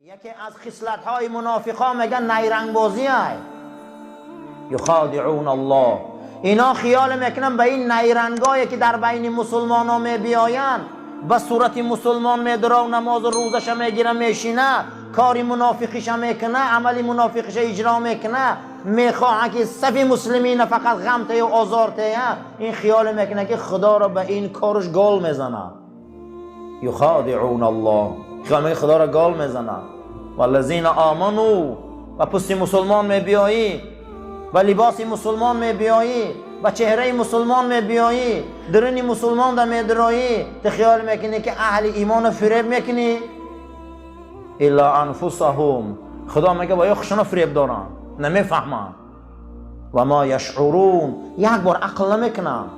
Яке аз хислатҳои мунофиқо меган найрангбозӣ ай. Юхадиун Аллоҳ. Ино хиёл мекунанд ба ин найрангое ки дар байни мусулмонон мебиёянд, ба сурати мусулмон медурав, намозу рӯзаша мегира, мешина, кори мунофиқиша мекуна, амали мунофиқиша иҷро мекуна, мехоҳад ки сафи муслимина фақат ғам тею озор тея. Ин хиёл мекуна ки Худоро ба ин корш гол мезана. Юхадиун Аллоҳ. Хиёл мекуна Худоро гол мезана. Валлазина аману, ба пусти мусулмон мебиёӣ, ба либоси мусулмон мебиёӣ, ба чеҳраи мусулмон мебиёӣ, даруни мусулмон да медироӣ, ту хиёл мекунӣ ки аҳли имонро фиреб мекунӣ? Илла анфусаҳум. Худо мега ва ё хушона фиреб доранд, намефаҳманд. Ва ма яшъурун. Як бор ақл намекунанд,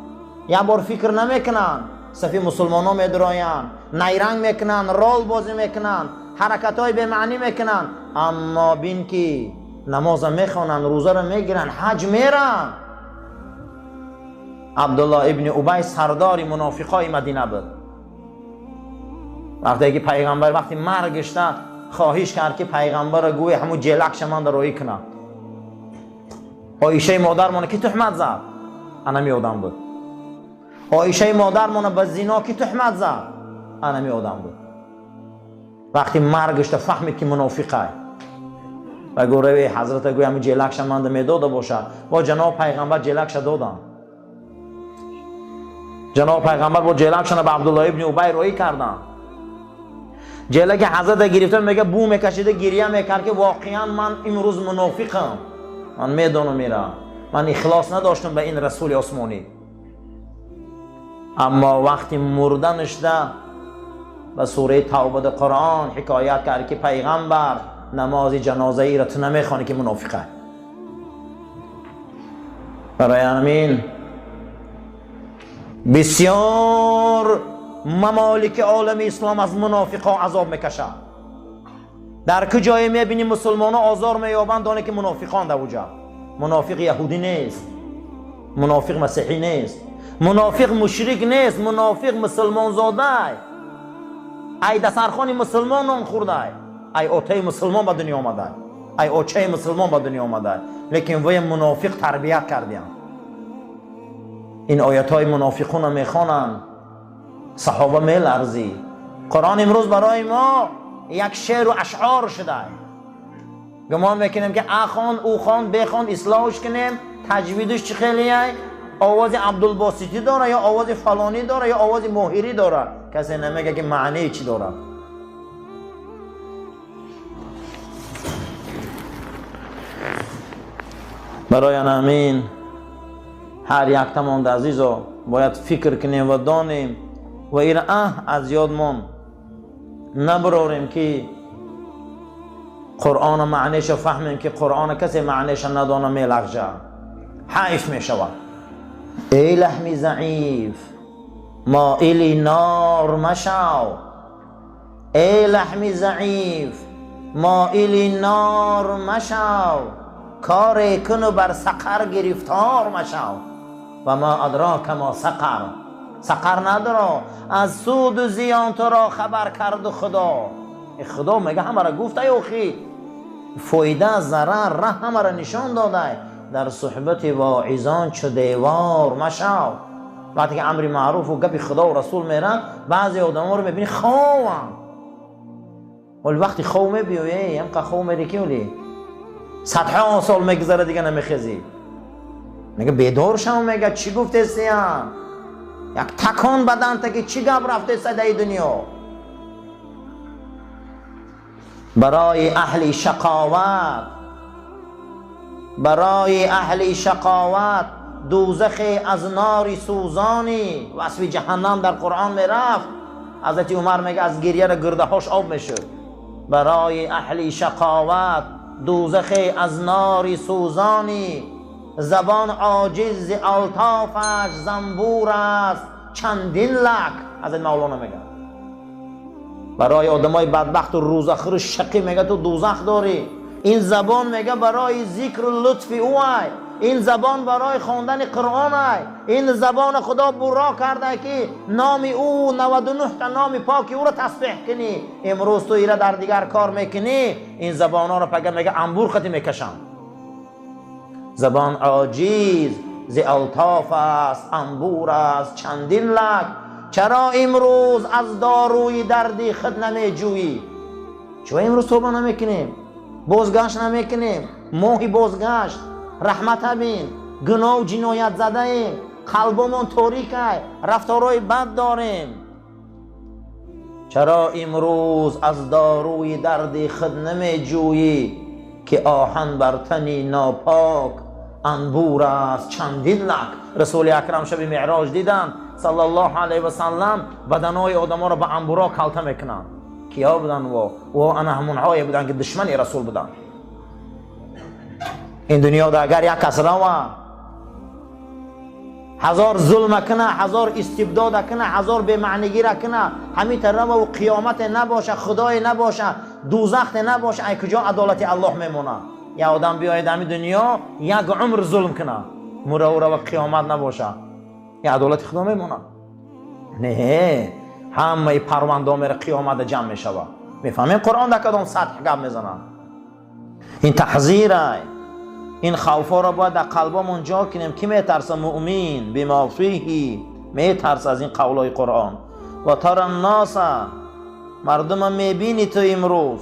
як бор фикр намекунанд. Сафи мусулмонон медироянд, найранг мекунанд, рол бозӣ мекунанд, ҳаракатҳои бемаънӣ мекунанд, аммо бин ки намоза мехонанд, рӯзаро мегиранд, ҳаҷ меранд. Абдуллоҳ ибни Убай сардори мунофиқои Мадина буд. Вақте ки пайғамбар вақти маргишта хоҳиш кард ки пайғамбарро гӯе ҳамун ҷелакша ман роӣ кунад. Оишаи модармона ки туҳмат зад? Анами одам буд. Оишаи модармона ба зино ки туҳмат зад? Анами одам буд. Вақти маргишта фаҳмид ки мунофиқай ва гӯ рави ҳазрата гӯй ҳамун ҷелакша манда медода бошад. Бо ҷаноб пайғамбар ҷелакша доданд. Ҷаноб пайғамбар бо ҷелакшана ба Абдуллоҳ ибни Убай роӣ карданд. Ҷелаки ҳазрата гирифта мега бу мекашида гирья мекард ки воқеан ман имрӯз мунофиқам, ман медонам ира, ман ихлос надоштам ба ин расули осмонӣ. Аммо вақти мурданашда ба сураи Тавбаи Қуръон ҳикоят кард ки пайғамбар намози ҷанозаиро ту намехонӣ ки мунофиқа. Барои ҳамин бисёр мамолики олами ислом аз мунофиқо азоб мекашад. Дар куҷое мебинӣ мусулмоно озор меёбанд, доне ки мунофиқон дар уҷа. Мунофиқ яҳудӣ нест, мунофиқ масеҳӣ нест, мунофиқ мушрик нест, мунофиқ мусулмонзодай, ай дастархони мусулмон нон хӯрдай, ай отаи мусулмон ба дунё омадай, ай очаи мусулмон ба дунё омадай, лекин вая мунофиқ тарбият кардиям. Ин оятҳои мунофиқуна мехонанд, саҳоба меларзӣ. Қуръон имрӯз барои мо як шеъру ашъор шудай. Гумон мекунем ки а хон, ӯ хон, бе хон, ислоҳш кунем, таҷвидуш чӣ хелияй, овози Абдулбоситӣ дора ё овози фалонӣ дора ё овози Моҳирӣ дора, касе намега ки маънии чӣ дорад. Барои ҳамин ҳар яктамонда азизо бояд фикр кунем ва донем ва ира аз ёдмон набарорем ки Қуръона маънеша фаҳмем, ки Қуръона касе маънеша надона мелағжа, ҳайф мешавад. Эй лаҳми заиф, моили нор машав, эй лаҳми заиф, моили нор машав, коре куну бар сақар гирифтор машав. Ва ма адрока ма сақар. Сақар надоро, аз суду зиён туро хабар карду Худо. Худо мега ҳамара гуфтай, охи фоида зарар раҳ ҳамара нишон додай. Дар суҳбати воизон чу девор машав. Вақте ки амри маъруфу гапи Худову расул меранд, баъзе одаморо мебинӣ хованд. Вале вақти хов мебиёй, ҳамқа хов мери ки оли садҳо сол мегузара, дига намехезӣ. Мега бедор шав, мега чӣ гуфтесиям, як такон баданта ки чӣ гап рафтеса даи дунё. Барои аҳли шақоват, барои аҳли шақоват дӯзахе аз нори сӯзонӣ. Васфи ҷаҳаннам дар Қуръон мерафт, ҳазрати Умар мега аз гирьяра гирдаҳош об мешуд. Барои аҳли шақоват дӯзахе аз нори сӯзонӣ, забон оҷиз зи алтофаш занбур аст чандин лак. Ҳазрати Мавлоно мега барои одамои бадбахту рӯзахӯру шақӣ мега ту дӯзах дорӣ. Ин забон мега барои зикру лутфи ӯ ай. Ин забон барои хондани Қуръон ай. Ин забон Худо буро карда, ки номи ӯ, 99 та номи поки ӯро тасбеҳ кунӣ. Имрӯз ту ира дар дигар кор мекунӣ. Ин забонҳоро пага мега анбур хати мекашам. Забон оҷиз зи алтоф аст, анбур аст чандин лак. Чаро имрӯз аз доруи дарди худ намеҷӯӣ? Чаро имрӯз тавба намекунем, бозгашт намекунем? Моҳи бозгашт, раҳмата бин. Гуноҳу ҷиноят задаем, қалбомон торикай, рафторҳои бад дорем. Чаро имрӯз аз доруи дарди худ намеҷӯӣ, ки оҳан бар тани нопок анбур аст чандин лак? Расули Акрам шаби Меърож диданд, саллаллоҳу алайҳи васаллам, баданои одаморо ба анбуро калта мекунанд. Киё буданд? Во ана ҳамонҳое буданд, ки душмани Расул буданд. Ин дунёда агар як кас рава, ҳазор зулма куна, ҳазор истибдода куна, ҳазор бемаънигира куна, ҳамита рававу қиёмате набоша, худое набоша, дузахте набоша, ай куҷо адолати Аллоҳ мемонад? Як одам биёяд ҳами дунё, як умр зулм куна, мураву рава, қиёмат набоша, я адолати Худо мемонад? Не, ҳамаи парвандо мера, қиёмата ҷамъ мешавад. Мефаҳмем, Қуръон дар кадом сатҳ гап мезанад? Ин таҳзирай. Ин хавфҳоро бояд дар қалбомон ҷо кунем. Ки метарса? Муъмин бима фиҳи метарса аз ин қавлҳои Қуръон. Ва тара нноса, мардума мебини ту имрӯз,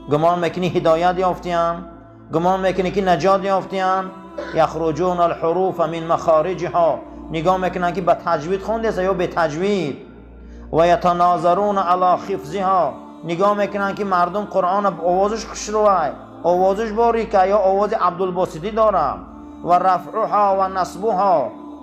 гумон мекунӣ ҳидоят ёфтиян, гумон мекунӣ, ки наҷот ёфтиян. Яхруҷуна алҳуруфа мин махориҷиҳо, нигоҳ мекунанд, ки ба таҷвид хондеса ё бетаҷвид. Ва ятанозаруна ала ҳифзиҳо, нигоҳ мекунанд, ки мардум Қуръона овозиш хушрӯай, овозиш борика ё овози Абдулбоситӣ дорам. Ва рафъуҳо ва насбуҳо,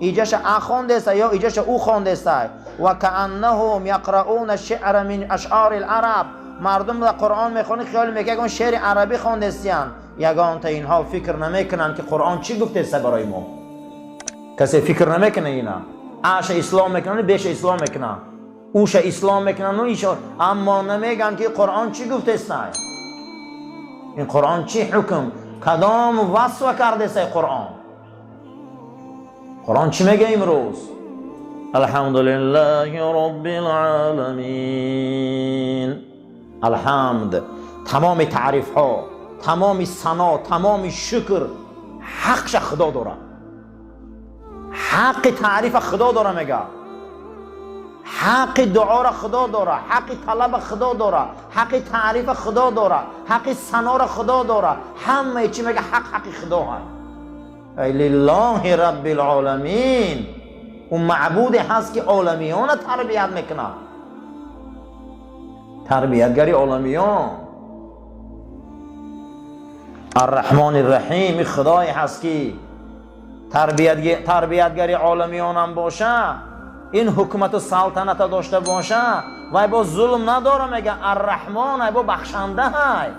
иҷаша а хондеса ё иҷаша ӯ хондеса. Ва кааннаҳум яқраъуна шиъра мин ашъори лараб, мардум дар Қуръон мехонӣ, хиёл мекунад, ягон шеъри арабӣ хондестиян. Ягонта инҳо фикр намекунанд, ки Қуръон чӣ гуфтеста барои мо. Касе фикр намекунад. Ина аша ислом мекунанд, беша ислом мекунанд, уша ислом мекунанд, иша, аммо намегӯянд, ки Қуръон чӣ гуфтеста, ин Қуръон чӣ ҳукм, кадом васфа кардеста Қуръон. Қуръон чӣ мега имрӯз? Алҳамдулиллаҳи роббил оламин. Алҳамд, тамоми таърифҳо, тамоми сано, тамоми шукр ҳақша Худо дорад. Ҳаққи таърифа Худо дора, мега. Ҳаққи дуоро Худо дора, ҳаққи талаба Худо дора, ҳаққи таърифа Худо дора, ҳаққи саноро Худо дора. Ҳамаи чӣ мега, ҳақ ҳаққи Худо ҳаст. Ай лиллоҳи раббил оламин. Ӯ маъбуде ҳаст, ки оламиёна тарбият мекунад, тарбиятгари оламиён. Арраҳмони Раҳим. Худое ҳаст, ки тарбиятгари оламиёнам боша, ин ҳукумату салтаната дошта боша, вай бо зулм надора, мега. Арраҳмон ай, бо бахшандаҳай.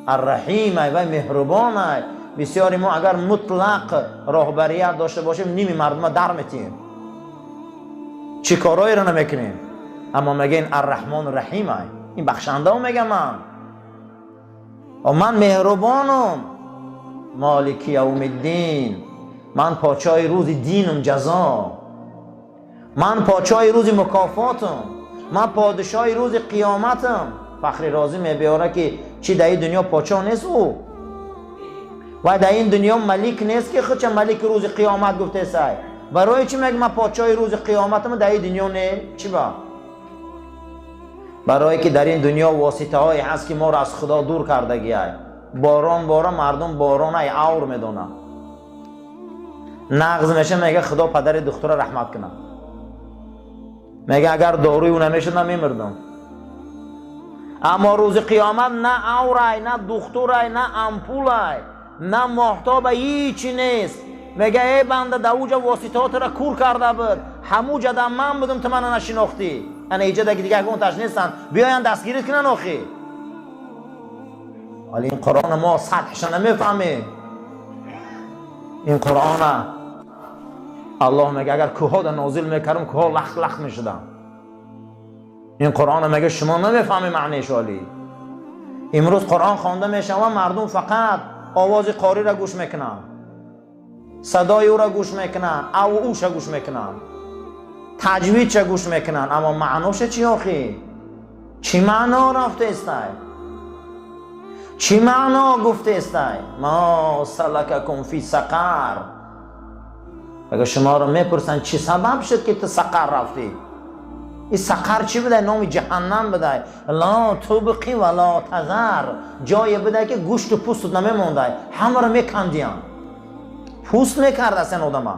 Арраҳим ай, вай меҳрубонай. Бисёри мо агар мутлақ роҳбарият дошта бошем, ними мардума дар метиҳем, чӣ корҳоеро намекунем. Аммо мега ин Арраҳмону Раҳим ай, ин бахшандао, мега. Ман меҳрубонум. Молики явмиддин, ман подшоҳи рӯзи динум, ҷазо, ман подшоҳи рӯзи мукофотум, ман подшоҳи рӯзи қиёматам. Фахри Розӣ мебиёра, ки чӣ дар ин дунё подшоҳ нест ӯ, вай дар ин дунё малик нест, ки худша малики рӯзи қиёмат гуфтесай. Барои чӣ мег ман подшоҳи рӯзи қиёматам, дар ин дунё не? Чӣ ба? Барое ки дар ин дунё воситаҳое ҳаст, ки моро аз Худо дур кардагиай. Борон бора, мардум боронай авр медонад. Нағз меша, мега, Худо падари духтура раҳмат кунад, мега, агар доруи ӯ намешуд, ман мемирдам. Аммо рӯзи қиёмат на аврай, на духтурай, на ампулай, на моҳтоба, ҳичи нест. Мега: «Эй банда, дар уҷа воситаҳотро кур карда буд, ҳамуҷа да ман будум, ту мана нашинохтӣ. Ана иҷа даги дига ягонташ нестанд, биёянд, дастгирӣ кунанд охи». Вале ин Қуръона мо сатҳша намефаҳмем. Ин Қуръона Аллоҳ мега, агар кӯҳода нозил мекардам, кӯҳо лахт лахт мешуданд. Ин Қуръона, мега, шумо намефаҳмед маънеаш. Оли имрӯз Қуръон хонда мешавад, мардум фақат овози қориро гӯш мекунанд. صدای او را گوش میکنن، او اوش گوش میکنن، تجویدش گوش میکنن، اما معناش چی آخی؟ چی معنا رفته استای؟ چی معنا گفته استای؟ ما سلککم فی سقر. اگر شما رو میپرسن چی سبب شد که تو سقر رفتی؟ این سقر چی بوده؟ نام جهنم بوده. لا تبقی و لا تذر، جای بوده که گوشت و پوست نمیمونده، همه رو میکندیان، پوست میکرد اصلا آدمه.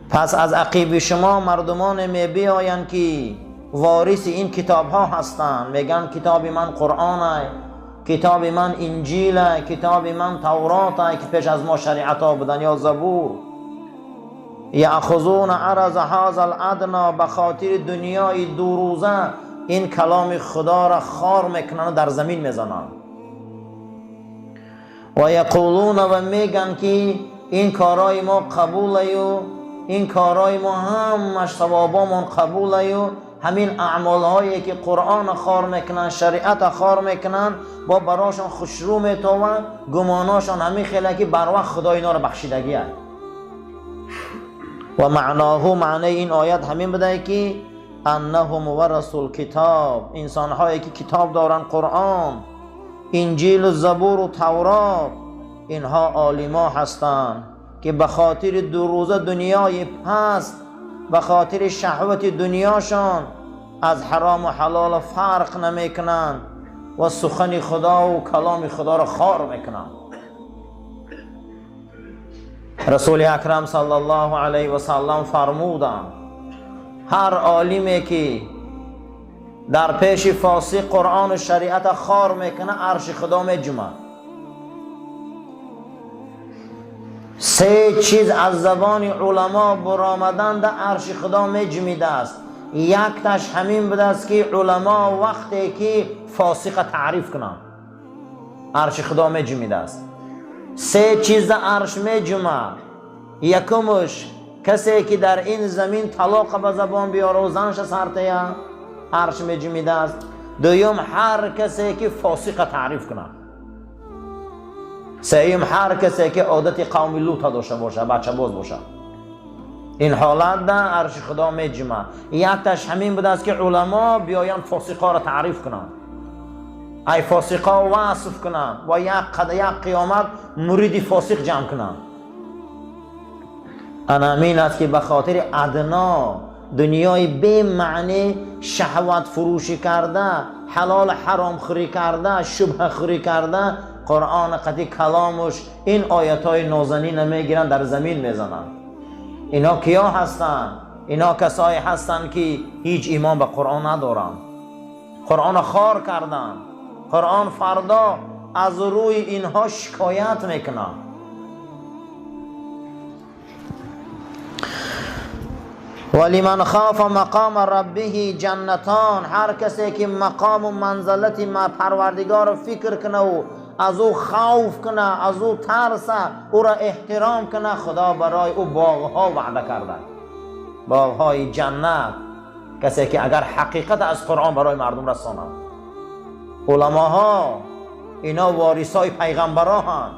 پس از عقیب شما مردمان می بیایند که وارث این کتاب ها هستند، میگن کتاب من قرآن، کتاب من انجیل، کتاب من تورات که پیش از ما شریعت ها بودن، یا زبور. یأخذون عرض هذا الادنا، به خاطر دنیای دو روزه این کلام خدا را خار میکنن و در زمین میزنن. و یقولون، و میگن که این کارای ما قبوله و این کارای ما همش ثوابامون قبوله و همین اعمال هایی که قرآن خار میکنن، شریعت خار میکنن، با براشون خوشرو میتوان، گماناشون همین خیلی که بر وقت خدا اینا رو بخشیدگی هست. و معناه، معنی این آیت همین بوده که انهم ورثوا الکتاب، انسان هایی که کتاب دارن، قرآن، انجیل و زبور و تورات، اینها عالما هستند که به خاطر دو روزه دنیای پست، به خاطر شهوت دنیاشان از حرام و حلال فرق نمیکنن و سخن خدا و کلام خدا را خوار میکنن. رسول اکرم صلی الله علیه و سلم فرمودند هر عالمی که در پیش فاسق قرآن و شریعت خوار میکنه، عرش خدا میجمه. سه چیز از زبان علما برآمدن در عرش خدا میجمیده است. یک تاش همین بوده است که علما وقتی که فاسق تعریف کنند عرش خدا میجمیده است. سه چیز در عرش میجمه. یکمش کسی که در این زمین طلاق به زبان بیاره و زنش سرتیه، عرش میجمیده است. دویم هر کسی که فاسق تعریف کنه. سیم هر کسی که عادت قوم لوط داشته باشه، بچه باز باشه، این حالت در عرش خدا میجمه. یک تاش همین بوده است که علما بیاین فاسقا را تعریف کنند، ای فاسقا وصف کنند و یک قیامت مرید فاسق جمع کنند. انا امین است که به خاطر ادنا دنیای بی معنی شهوت فروشی کرده، حلال حرام خوری کرده، شبهه خوری کرده، قرآن قطعی کلامش این آیت های نازنین میگیرن در زمین میزنن. اینا کیا هستن؟ اینا کسایی هستن که هیچ ایمان به قرآن ندارن، قرآن خار کردن. قرآن فردا از روی اینها شکایت میکنه. ولیمن خاف مقام ربه جنتان، هر کسی که مقام و منزلت ما پروردگار فکر کنه و از او خوف کنه، از او ترسه، او را احترام کنه، خدا برای او باغها وعده کرده، باغهای جنت. کسی که اگر حقیقت از قرآن برای مردم رسانه. علماها اینا وارثای پیغمبرا هن.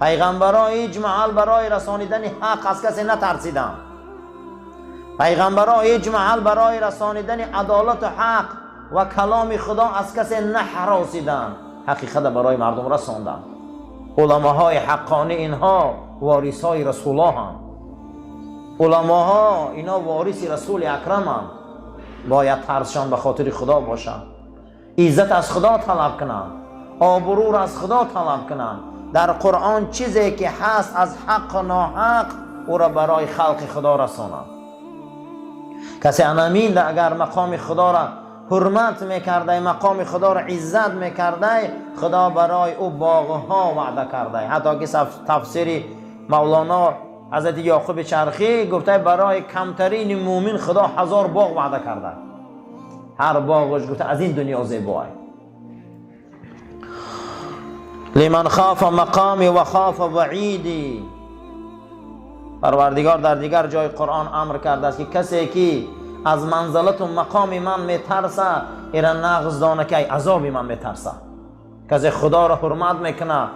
پیغمبرا هیچ محل برای رسانیدن حق از کسی نترسیدن. پیغمبرا هیچ محل برای رسانیدن عدالت و حق و کلام خدا از کسی نحراسیدن، حقیقت برای مردم رساندن. علماهای حقانی اینها وارثای رسول الله هن. علماها اینا وارث رسول اکرم هن. باید ترسشان به خاطر خدا باشن، عزت از خدا طلب کنن، آبرو را از خدا طلب کنن. در قرآن چیزی که هست از حق و ناحق او را برای خلق خدا رسانن. کسی انامین اگر مقام خدا را حرمت میکرده، مقام خدا را عزت میکرده، خدا برای او باغها وعده کرده. حتی که تفسیر مولانا حضرت یعقوب چرخی گفته برای کمترین مؤمن خدا 1000 باغ وعده کرده. هر باغش گفته از این دنیا زیباه. لمن خاف مقامی و خاف وعیدی. پروردگار در دیگر جای قرآن امر کرده است که کسی که از منزلت و مقام من میترسه، ایران نغز دانه که عذاب من میترسه. Касе Худоро ҳурмат мекунад,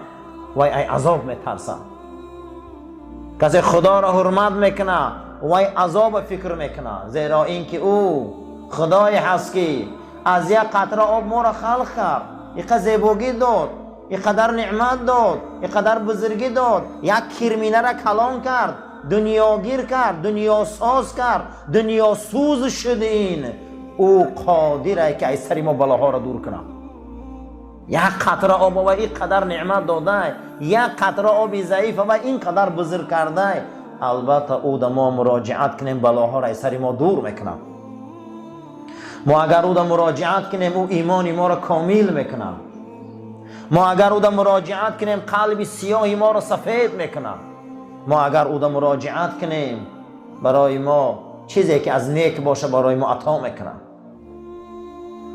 вай ай азоб метарсад. Касе Худоро ҳурмат мекунад, вай азоба фикр мекунад, зеро ин ки ӯ Худое ҳаст, ки аз як қатра об моро халқ кард, иқа зебогӣ дод, иқадар неъмат дод, иқадар бузургӣ дод, як кирминара калон кард, дунёгир кард, дунёсоз кард, дунёсӯз шуд. Ин ӯ қодире, ки аз сари мо балоҳоро дур кунад. Як қатра об ва ин қадар неъмат додай, як қатра оби заифа ва ин қадар бузург кардай. Албатта, ӯ да мо муроҷиат кунем, балоҳоро аз сари мо дур мекунад. Мо агар ӯ да муроҷиат кунем, ӯ имони моро комил мекунад. Мо агар ӯ да муроҷиат кунем, қалби сиёҳи моро сафед мекунад. Мо агар ӯ да муроҷиат кунем, барои мо чизе ки аз нек боша, барои мо ато мекунад.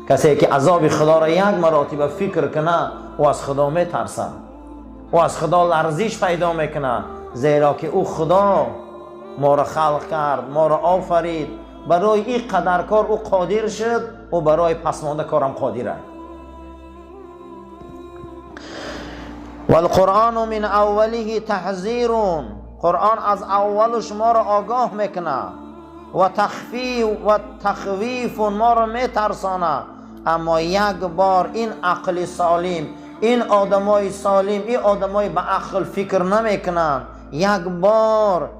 Касе ки азоби Худоро як маротиба фикр кунад, ӯ аз Худо метарсад, ӯ аз Худо ларзиш пайдо мекунад, зеро ки ӯ Худо моро халқ кард, моро офарид. Барои ин қадар кор ӯ қодир шуд, ӯ барои пасмонда корам қодир аст. والقرآن من اوله تحذیر. قرآن از اول شما را آگاه میکنه و تخفی و تخویف، ما را میترسانه. اما یک بار این عقل سالم، این آدمای سالم، این آدمای به عقل فکر نمیکنن، یک بار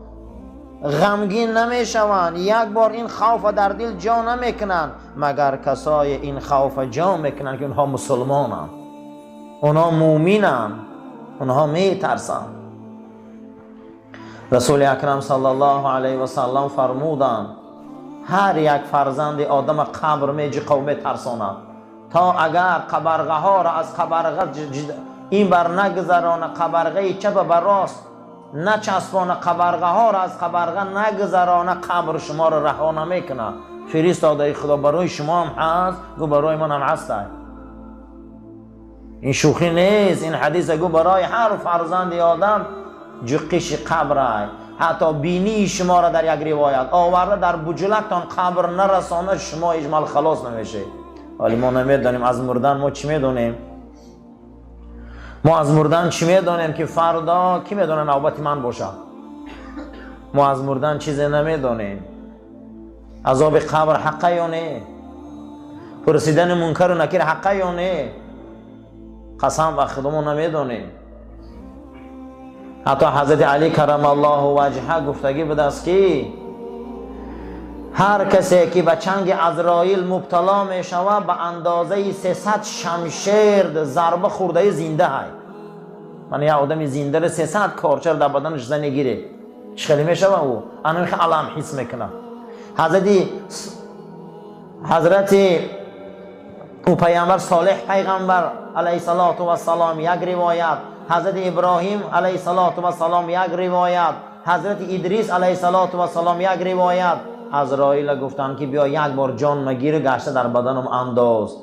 غمگین نمیشوند، یک بار این خوف در دل جا نمیکنن، مگر کسای این خوف جا میکنن که اونها مسلمانند، اونها مومینند، اونها میترسند. رسول اکرم صلی الله علیه و سلم فرمودند: هر یک فرزند آدم قبر میجقه و میترساند، تا اگر قبرغه ها را از قبرغه این بر نگذرانه، قبرغه چپ بر راست نچسبانه، قبرغه ها را از قبرغه نگذرانه، قبر شما را رها نمیکنه. فرستاده خدا، برای شما هم هست؟ گو برای من هم هست. این شوخی نیست. این حدیث گو برای هر فرزند آدم جقش قبر، حتی بینی شما را در یک روایت آورده، در بجلکتان قبر نرسانه، شما اجمال خلاص نمیشه. ولی ما نمیدانیم از مردن. ما چی میدونیم؟ ما از مردن چی میدانیم که فردا کی میدونه نوبت من باشه؟ ما از مردن چیزی نمیدانیم. عذاب قبر حقه یا نه؟ پرسیدن منکر و نکیر حقه یا نه؟ قسم به خدا، ما نمیدانیم. حتی حضرت علی کرم الله وجهه گفتگی بود است که هر کسی که به چنگ عزرائیل مبتلا می شود، به اندازه 300 شمشیر ضربه خورده زنده های. من یه آدم زنده را 300 کارچر در بدنش زنی گیره، چه خیلی میشوه؟ او انا علم حس میکنه. حضرت او پیامبر صالح پیغمبر علیه الصلاة و السلام یک روایت، حضرت ابراهیم علیه الصلاة و السلام یک روایت، حضرت ادریس علیه الصلاة و السلام یک روایت، عزرائیل گفتن که بیا یک بار جان مگیر، گشته در بدنم انداز.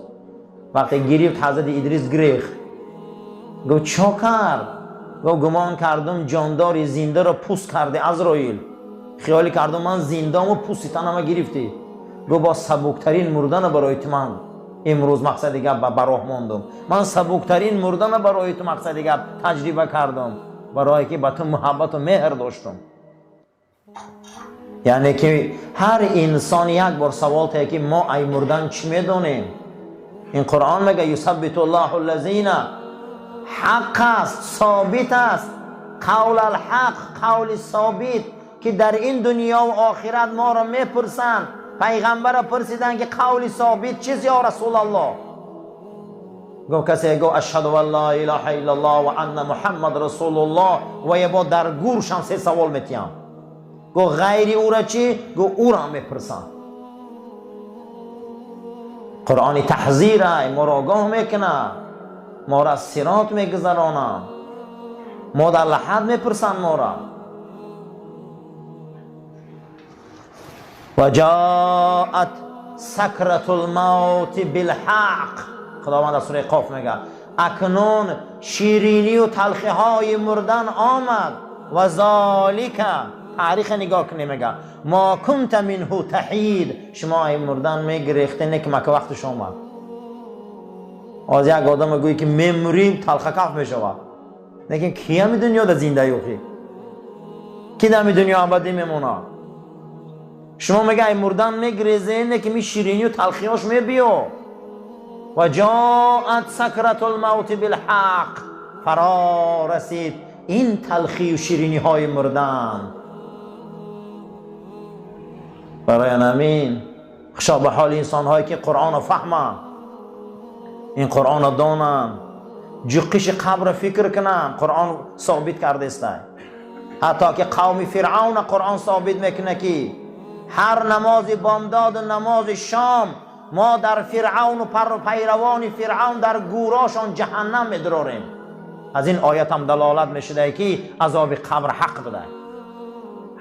وقتی گرفت، حضرت ادریس گریخت. گفت چه کرد؟ گفت گمان کردم جانداری زنده را پوست کرده عزرائیل، خیالی کردم من زندام و پوست تنم گرفتی. گفت با سبکترین مردن برای تو من امروز مقصد گپ براه ماندم. من سبکترین مردن برای تو مقصد گپ تجربه کردم، برای که به تو محبت و مهر داشتم. یعنی که هر انسان یک بار سوال ته که ما ای مردن چی میدونیم؟ این قرآن میگه یثبت الله الذین. حق است، ثابت است، قول الحق، قول ثابت که در این دنیا و آخرت ما را میپرسند. پیغمبر را پرسیدن که قول ثابت چیست یا رسول الله؟ گفت کسی گفت اشهد ان لا اله الا الله و ان محمد رسول الله، و یه با در گورشم سه سوال میتیم. گفت غیری او را چی؟ گفت او را میپرسن. قرآن تحذیر، ما را آگاه میکنه، ما را از صراط میگذرانه، ما در لحد میپرسن ما را. و جاءت سکرت الموت بالحق. خداوند از سوره قاف میگه اکنون شیرینی و تلخی های مردن آمد. و ذالک، تاریخ نگاه کنی، میگه ما کنت منه تحید. شما ای مردن میگریخته، نه که مکه وقتش آمد. Аз як одам гӯй ки мемурим, талхакаф мешавад. Лекин ки ҳами дунёда зинда ёхи? Ки дами дунё абадӣ мемонад? Шумо мега ай мурдан мегрезен, не ки ми ширинию талхиёш мебиё. Ва ҷоат сакратул мавти билҳақ, фаро расид ин талхию шириниҳои мурдан. Барои ҳамин хушо ба ҳоли инсонҳое ки Қуръонро фаҳманд, ин Қуръонро донанд, ҷуқиши қабрро фикр кунанд. Қуръон собит кардеста, ҳатто ки қавми Фиръавна Қуръон собит мекунад, ки ҳар намози бомдоду намози шом мо дар Фиръавну пайравони Фиръавн дар гӯрошон ҷаҳаннам медурорем. Аз ин оят ҳам далолат мешуда, ки азоби қабр ҳақ буда.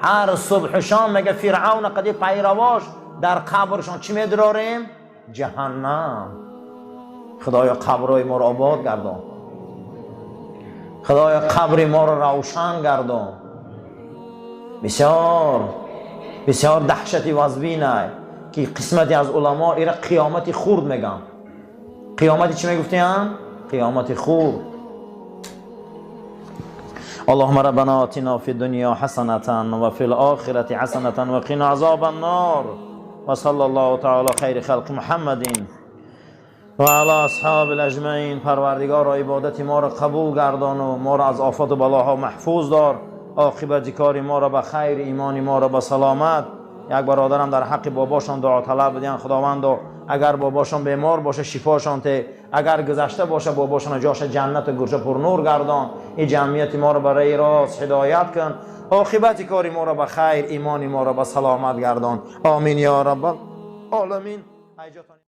Ҳар субҳу шом мега Фиръавна қади пайравош дар қабршон чӣ медурорем? Ҷаҳаннам. Худоё, қабрҳои моро обод гардон. Худоё, қабри моро равшан гардон. Бисёр бисёр даҳшати вазбинай, ки қисмате аз уламо ира қиёмати хурд мегӯянд. Қиёмати чӣ мегуфтиянд? Қиёмати хурд. اللهم ربنا آتنا في الدنيا حسنة وفي الآخرة حسنة وقنا عذاب النار. وصلى الله تعالى خير خلق محمد وعلى أصحاب الأجمعين. پروردگار، عبادت ما را قبول گردان و ما را از آفات و بلاها محفوظ دار. عاقبت کار ما را به خیر، ایمان ما را به سلامت. یک برادرم در حق باباشان دعا طلب بدین. خداوند، اگر باباشان بیمار باشه، شفاشان ته. اگر گذشته باشه، باباشان جاش جنت و گورش پر نور گردان. این جمعیت ما را برای راست هدایت کن. عاقبت کار ما را به خیر، ایمان ما را به سلامت گردان. آمین یا رب العالمین.